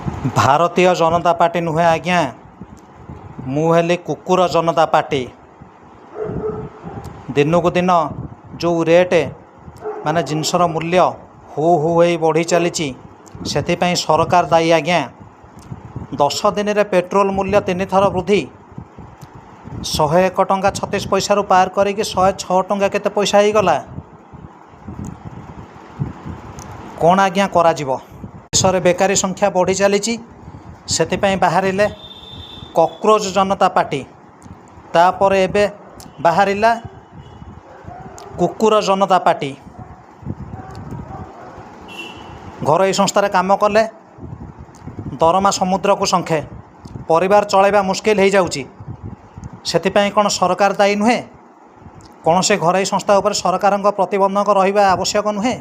ଭାରତୀୟ ଜନତା ପାର୍ଟି ନୁହେଁ ଆଜ୍ଞା, ମୁଁ ହେଲି କୁକୁର ଜନତା ପାର୍ଟି। ଦିନକୁ ଦିନ ଯେଉଁ ରେଟ୍, ମାନେ ଜିନିଷର ମୂଲ୍ୟ ହୁ ହୁ ହେଇ ବଢ଼ି ଚାଲିଛି, ସେଥିପାଇଁ ସରକାର ଦାୟୀ ଆଜ୍ଞା। 10 ଦିନରେ ପେଟ୍ରୋଲ ମୂଲ୍ୟ 3 ଥର ବୃଦ୍ଧି। 101 ଟଙ୍କା 36 ପଇସାରୁ ପାର କରିକି 106 ଟଙ୍କା କେତେ ପଇସା ହେଇଗଲା। କ'ଣ ଆଜ୍ଞା କରାଯିବ? ଦେଶରେ ବେକାରୀ ସଂଖ୍ୟା ବଢ଼ି ଚାଲିଛି, ସେଥିପାଇଁ ବାହାରିଲେ କକ୍ରୋଚ ଜନତା ପାର୍ଟି। ତାପରେ ଏବେ ବାହାରିଲା କୁକୁର ଜନତା ପାର୍ଟି। ଘରୋଇ ସଂସ୍ଥାରେ କାମ କଲେ ଦରମା ସମୁଦ୍ରକୁ ଶଙ୍ଖେ, ପରିବାର ଚଳାଇବା ମୁସ୍କିଲ ହେଇଯାଉଛି। ସେଥିପାଇଁ କ'ଣ ସରକାର ଦାୟୀ ନୁହେଁ? କୌଣସି ଘରୋଇ ସଂସ୍ଥା ଉପରେ ସରକାରଙ୍କ ପ୍ରତିବନ୍ଧକ ରହିବା ଆବଶ୍ୟକ ନୁହେଁ?